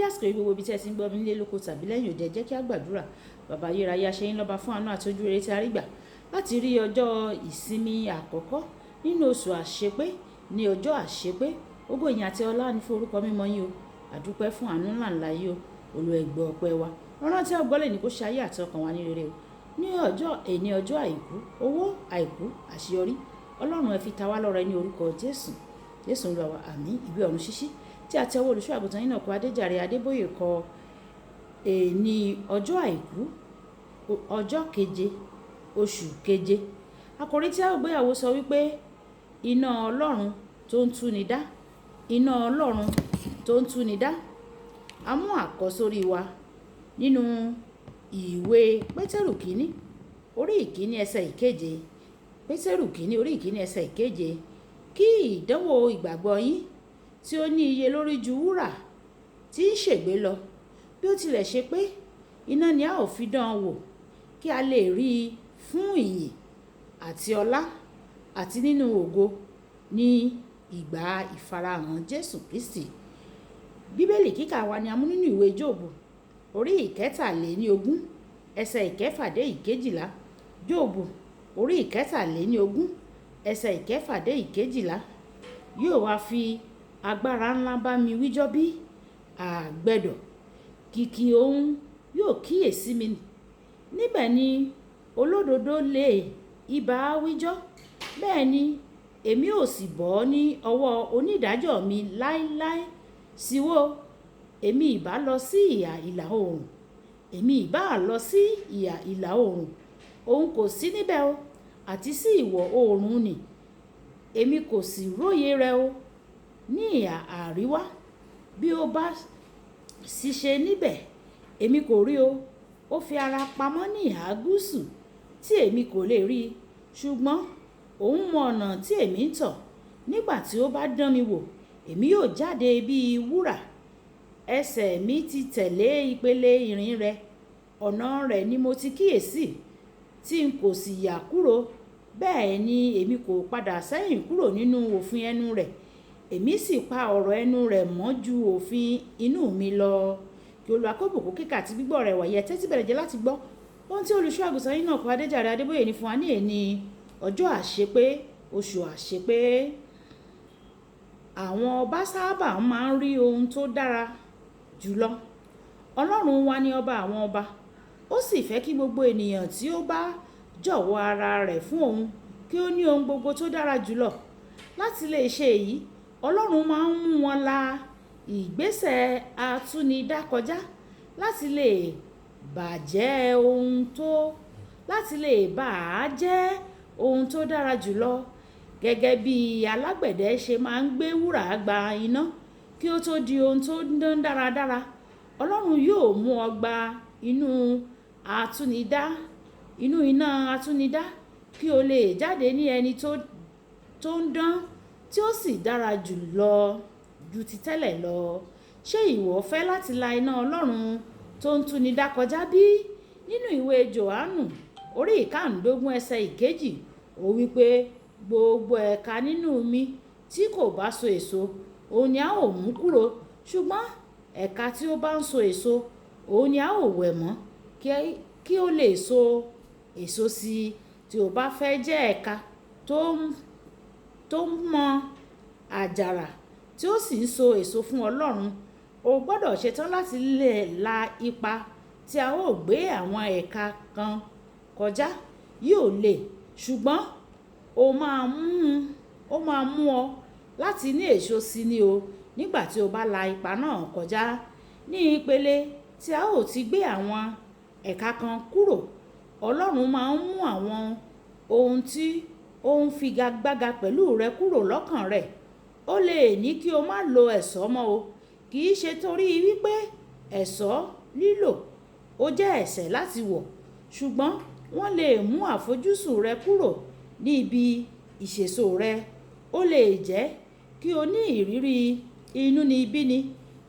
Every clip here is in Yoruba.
Àsìkò yìí, gbogbo ibi tí ẹ ti ń gbọ́ mi nílé lóko tàbí lẹ́yìn òde, jẹ́ kí a gbàdúrà. Bàbá ayérayé, a ṣe yín lọ́ba fún àánú àti ojú rere tí a rí gbà láti rí ọjọ́ ìsinmi àkọ́kọ́ nínú oṣù àṣepé ní ọjọ́ àṣepé. Ògo, ìyìn àti ọlá ní fún orúkọ mímọ́ yín o. Àdúpẹ́ fún àánú ńlá ńlá yìí o. Olúwa, ẹ gbọ́ ọpẹ́ wa. Ọ̀rọ̀ tí a gbọ́ lè ní kó ṣe ayé àti ọkàn wa ní rere o. Ní ọjọ́ èní, ọjọ́ àìkú, owó, àìkú, àṣeyọrí, Ọlọ́run, ẹ fi ta wá lọ́rẹ ní orúkọ Jésù. Jésù Olúwa wa, àmín. Ìwé ọ̀run ṣíṣí tí a ti ọwọ́ olùṣọ́ àgùntàn yín náà kọ Adéjàre Adébóyè kọ. Èní ọjọ́ àìkú, ọjọ́ keje, oṣù keje. Àkòrí tí a ó gbéyàwó sọ wípé iná Ọlọ́run tó ń túni dá, iná Ọlọ́run tó ń túni dá. A mú àkọ́sórí wa nínú ìwé Pétérù kìíní, orí ìkíní, ẹsẹ̀ ìkeje. Pétérù kìíní, orí ìkíní, ẹsẹ̀ ìkeje: "Kí ìdánwò ìgbàgbọ́ yín tí ó ní iye lórí ju wúrà tí ń ṣègbé lọ, bí ó tilẹ̀ ṣe pé iná ni a ó fi dán an wò, kí a lè rí i fún ìyìn àti ọlá àti nínú ògo ní ìgbà ìfarahàn Jésù Kristi." Bíbélì kíkà wa ni a mú nínú ìwé Jóòbù, orí 23, ẹsẹ̀ 6 dé 12. Jóòbù, orí 23, ẹsẹ̀ 6 dé 12. "Yóò wá fi agbára ńlá bá mi wíjọ́ bí? Àgbẹ̀dọ̀ kìkì òun yóò kíyèsí mi. Níbẹ̀ ni olódodo lè ìbá wíjọ́, bẹ́ẹ̀ ni èmi ò sì bọ́ ní ọwọ́ onídàájọ́ mi láéláé. Sì wò, èmi ìbá lọ sí ìhà ìlà oòrùn, èmi ìbá lọ sí ìhà ìlà oòrùn, òun kò sí níbẹ̀ o, àti sí ìwọ̀ oòrùn ni, èmi kò sì róye rẹ̀ o. Ní ìhà àríwá, bí ó bá sì ṣe níbẹ̀, èmi kò rí o. Ó fi ara pamọ́ ní ìhà gúúsù tí èmi kò lè rí. Ṣùgbọ́n òun mọ ọ̀nà tí èmi ń tọ̀. Nígbà tí ó bá dán mi wò, èmi yóò jáde bí wúrà. Ẹsẹ̀ mi ti tẹ̀lé ìpele ìrìn rẹ̀. Ọ̀nà rẹ̀ ni mo ti kíyèsí, tí n kò sì yà kúrò. Bẹ́ẹ̀ ni èmi kò padà sẹ́yìn kúrò nínú òfin ẹnu rẹ̀. Èmi sì pa ọ̀rọ̀ ẹnu rẹ̀ mọ́ ju òfin inú mi lọ." Kí Olúwa kó bùkún kíkà àti gbígbọ́ rẹ̀ wáyé. Tẹ́tí bẹ̀rẹ̀ jẹ́ láti gbọ́ ohun tí olùṣọ́ àgùntàn yín náà kọ Adéjàre Adébóyè ní fún wa ní èní ọjọ́ àṣepé, oṣù àṣepé. Àwọn ọba sábà máa ń rí ohun tó dára jùlọ. Ọlọ́run wa ni ọba àwọn ọba. Ó sì fẹ́ kí gbogbo ènìyàn tí ó bá jọ̀wọ́ ara rẹ̀ fún òun kí ó ní ohun gbogbo tó dára jùlọ. Láti lè ṣe èyí, Ọlọ́run máa ń mú wọn la ìgbésẹ̀ atúnidá kọjá láti lè bà á jẹ́ ohun tó dára jùlọ. Gẹ́gẹ́ bí alágbẹ̀dẹ ṣe máa ń gbé wúrà gba iná kí ó tó di ohun tó ń dán dáradára, Ọlọ́run yóò mú ọ gba inú iná atúnidá kí o lè jáde ní ẹni tó ń dán tí ó sì dára jùlọ ju ti tẹ́lẹ̀ lọ. Ṣé ìwọ fẹ́ láti la iná Ọlọ́run tó ń túnidá kọjá bí? Nínú ìwé Jòhánù, orí 15, ẹsẹ̀ 2, ó wí pé, "Gbogbo ẹ̀ka nínú mi tí kò bá so èso, òun ni a ó mú kúrò, ṣùgbọ́n ẹ̀ka tí ó bá ń so èso, òun ni a ó wẹ̀ mọ́ kí ó lè so èso sí i." Tí o bá fẹ́ jẹ́ ẹ̀ka tó ń mọ àjàrà tí ó sì ń so èso fún Ọlọ́run, o gbọ́dọ̀ ṣetán láti lè la ipa tí a ó gbé àwọn ẹ̀ka kan kọjá. Yóò le, ṣùgbọ́n ó máa mú ọ láti ní èso sí ni o nígbà tí o bá la ipa náà kọjá. Ní ìpele tí a ó ti gbé àwọn ẹ̀ka kan kúrò, Ọlọ́run máa ń mú àwọn ohun tí ó ń figagbága pẹ̀lú rẹ kúrò lọ́kàn rẹ. Ó lè ní kí o má lo ẹ̀ṣọ́ mọ́ o. Kì í ṣe torí wípé ẹ̀ṣọ́ lílò ó jẹ́ ẹ̀ṣẹ̀ láti wọ̀, ṣùgbọ́n wọ́n lè mú àfojúsùn rẹ kúrò ní ibi ìṣèso rẹ. Ó lè jẹ́ kí o ní ìrírí inúnibíni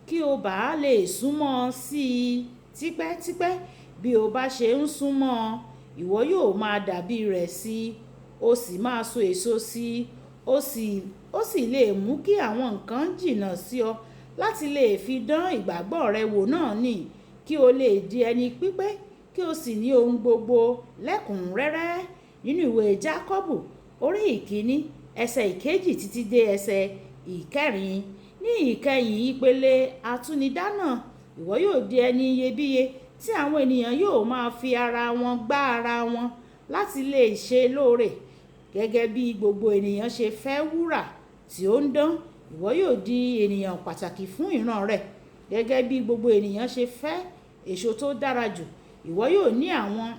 kí o bá lè súnmọ́ sí i tipẹ́tipẹ́. Bí o bá ṣe ń súnmọ́, ìwọ yóò máa dàbí rẹ̀ sí i, ó sì máa so èso sí i. Ó sì lè mú kí àwọn nǹkan jìnnà sí ọ Láti lè fi dán ìgbàgbọ́ rẹ wò náà ni, kí o lè di ẹni pípé kí o sì ní ohun gbogbo lẹ́kùnrẹ́rẹ́. Nínú ìwé Jákọ́bù orí 1 ẹsẹ̀ 2 títí dé ẹsẹ̀ 4. Ní ìkẹyìn ìpele atúnidá náà, ìwọ yóò di ẹni iyebíye tí àwọn ènìyàn yóò máa fi ara wọn gbá ara wọn láti lè ṣe lóore. Gẹ́gẹ́ bí gbogbo ènìyàn ṣe fẹ́ wúrà tí ó ń dán, ìwọ yóò di ènìyàn pàtàkì fún ìran rẹ. Gẹ́gẹ́ bí gbogbo ènìyàn ṣe fẹ́ èso tó dára jù, ìwọ yóò ní àwọn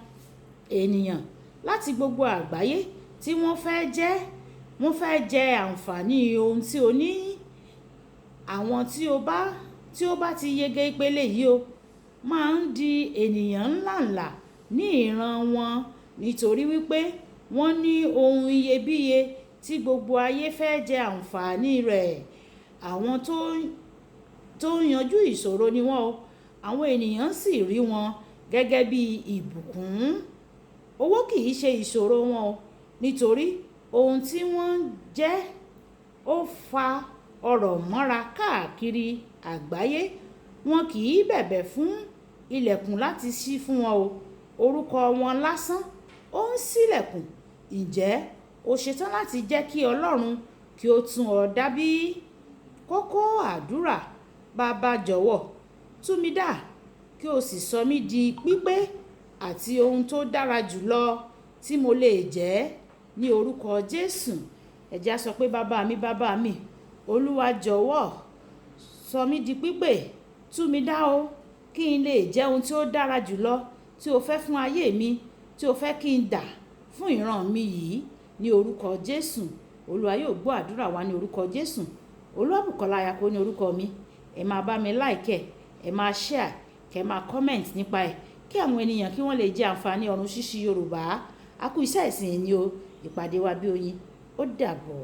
ènìyàn láti gbogbo àgbáyé tí wọ́n fẹ́ jẹ àǹfààní ohun tí o ní. Àwọn tí ó bá ti yege ìpele yìí ó máa ń di ènìyàn ńláǹlà ní ìran wọn nítorí wípé wọ́n ní ohun iyebíye tí gbogbo ayé fẹ́ jẹ àǹfààní rẹ̀. Àwọn tó ń yanjú ìṣòro ni wọ́n o. Àwọn ènìyàn sì rí wọn gẹ́gẹ́ bí ìbùkún. Owó kì í ṣe ìṣòro wọn o, nítorí ohun tí wọ́n ń jẹ́ ó fa ọrọ̀ mọ́ra káàkiri àgbáyé. Wọn kì í bẹ̀bẹ̀ fún ilẹ̀kùn láti ṣí fún wọn o. Orúkọ wọn lásán ó ń ṣílẹ̀kùn. Ǹjẹ́ o ṣetán láti jẹ́ kí Ọlọ́run kí ó tún ọ dá bí? Kókó àdúrà. Baba jọ̀wọ́, tú mi dá kí o sì sọ mí di pípé àti ohun tó dára jù lọ tí mo lè jẹ́ ní orúkọ Jésù. Ẹ jẹ́ á sọ pé bàbá mi, bàbá mi, Olúwa jọ̀wọ́, sọ mí di pípé, tú mi dá o, kí n lè jẹ́ ohun tí ó dára jù lọ tí o fẹ́ fún ayé mi, tí o fẹ́ kí n dà fún ìran mi yìí ní orúkọ Jésù. Olúwa yóò gbọ́ àdúrà wa ní orúkọ Jésù. Olúwabùkọ́lá Ayako ní orúkọ mi. Ẹ máa bá mi like ẹ máa share, kẹ máa comment nípa ẹ̀ kí àwọn ènìyàn kí wọ́n lè jẹ àǹfààní ọ̀run ṣíṣí Yorùbá. A kú iṣẹ́ ìsìn ni o. Ìpàdé wa bí oyin. Ó dàbọ̀.